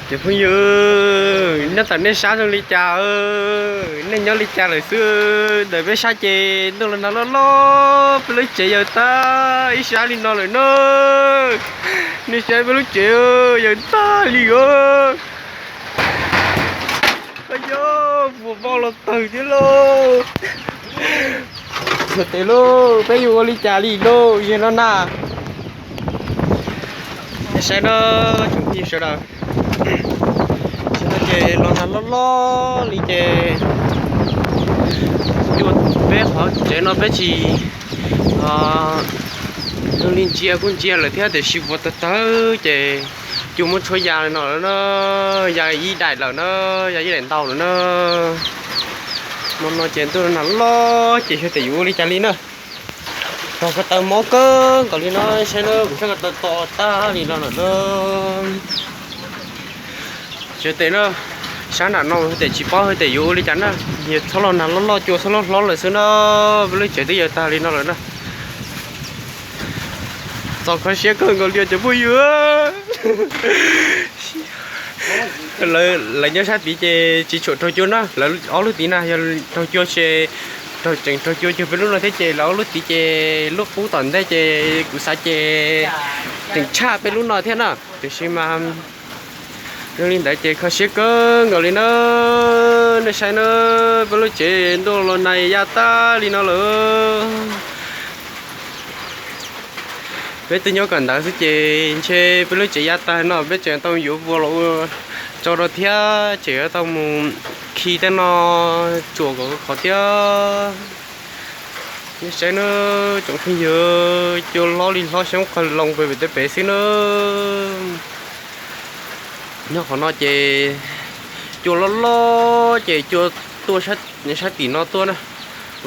Cov phooj ywg, nyob tom nej sab zoo li cas? Nej nyob li cas lawm xwb? Ntawm peb sab ces ntuj los nag loj loj, peb lub tsev yawg tag, ib sab li no lawm na. Nej saib peb lub tsev yawg tag li os. Koj yog vuas vau los tawg thiab lauj. Yog tes lauj, peb yuav ua li cas li lauj, yog no na. Nej saib na, tsoom phooj ywg sawv daws, ces no ces los nag loj loj li ces cua, peb qhov tsev no peb tsis, zoo li ntsia kuj ntsia lawm thiab tiam sis vuas tawg tawg ces cua muab tshuab ya no lawm na, ya ib daim lawm na, ya ib daim ntau lawm na. Hmo no ces ntuj nag loj ces xyov tes yuav ua li cas li na. Tog ko taw mob kawg nkaus li no, saib na, kuv sab ko taw to tag li no lawm na. Xyov tes na, sab nram no xyov tes tsis paub xyov tes yuav ua li cas na. Yog txhob los nag loj loj cua txhob loj hlob lawm xwb na, peb lub tsev twb yawg tag li no lawm na. Txaus kho siab kawg nkaus li cov phooj ywg. Lawv nyob sab tid ces tsis tshua raug cua na, lawv ob lub tid na yog raug cua ces raug tseem raug cua cuag peb lub no thiab ces lawv ob lub tid ces lub qub tom ntej ces kuv xav ces tseem tshaj peb lub no thiab na. Tiam sis mas zoo li ntawd ces kho siab kawg nkaus li na. Nej saib na, peb lub tsev ntuj los nag ya tag li no lawm. Peb twb nyob kawm ntawv xwb ces ntshe peb lub tsev ya tag no peb tseem tau yuav vuas los ua tso rau thiab tseem yuav tau mus khi tej no tsuam kom khov thiab. Nej saib na, tsoom phooj ywg, cua hlob li hlob xyoob qawg loo pem tej pem xwb na. Nyob qhov no ces cua loj loj ces cua tuaj sab tim no tuaj na,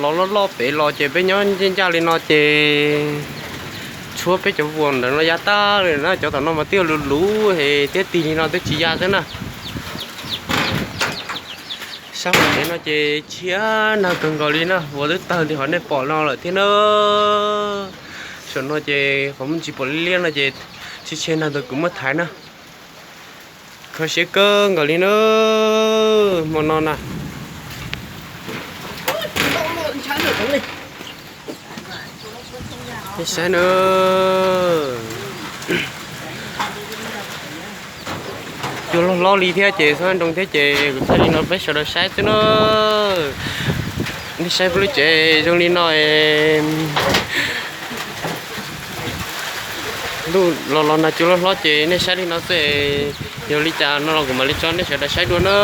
los loj loj pem los ces peb nyob ncaj ncaj li no ces tshuab peb cov vuas ntawm no ya tag li na, cov tom no mas twb luv luv es thiab tig li no twb tsis ya xwb na. Sab hauv tsev no ces tshiab nag kawg nkaus li na, vuas twb tawg li qhov nej pom no lawm thiab na. Saum no ces qhov muaj ntsis pom liab liab no ces tshiab tshiab nag ntawd kuv muab thaiv na. Kho siab kawg nkaus li na, hmo no na. Nej saib na, cua loj hlob li thiab ces xob nroo thiab ces kuv thaij li no peb sawv daws saib xwb na. Nej saib peb lub tsev zoo li no es, ntuj los los nag cua loj hlob ces nej saib li no xwb es, yog li cas no los kuv mam li tso nej sawv daws saib dua na.